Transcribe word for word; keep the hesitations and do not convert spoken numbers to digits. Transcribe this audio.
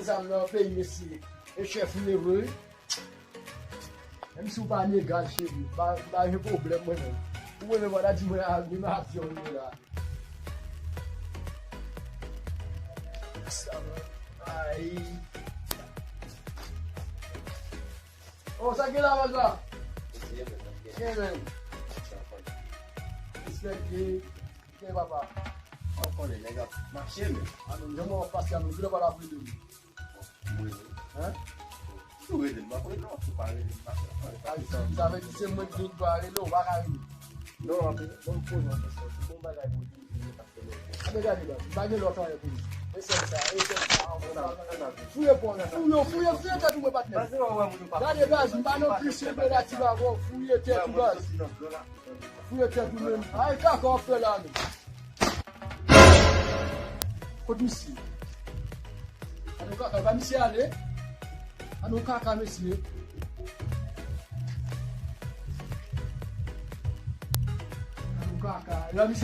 Sa m nan peyi mesye. E chèf li vre. Menm si w pa negal, cheri, m pa, m pa gen pwoblèm mwen menm. Ou mwen menm, w ta di mwen a, menm avyon m ye la. Sa va. Ay. Oh, sa gen la, baz la? Gen, men. Respèk, gen, gen, papa. Ou konnen, nèg ap mache, men. A, non, jan mwen ap pase a, nou, kilè w pral ap rele m? Mwen, hein? Si w rele m, m ap rele w. Si w pa rele m, m ap rele w. Ay, sa vle di se mwen ki vin pa rele w, ou pa ka rele. Non, anpil, bon, poze yon kesyon. Se bon bagay pou di. Abe gade baz, m pa gen lòt anyen pou di. E sèl sa, e sèl sa. Fouye pon nan, fouye, fouye, fouye tèt ou mwen patnè. Gade baz, m pa nan plis revelatib avè w, fouye tèt ou baz. Fouye tèt ou menm. Ay, kaka w ap fè la menm. Kot misye? Ann kaka, ba misye ale. Ann kaka, mesye. Ann kaka. La misye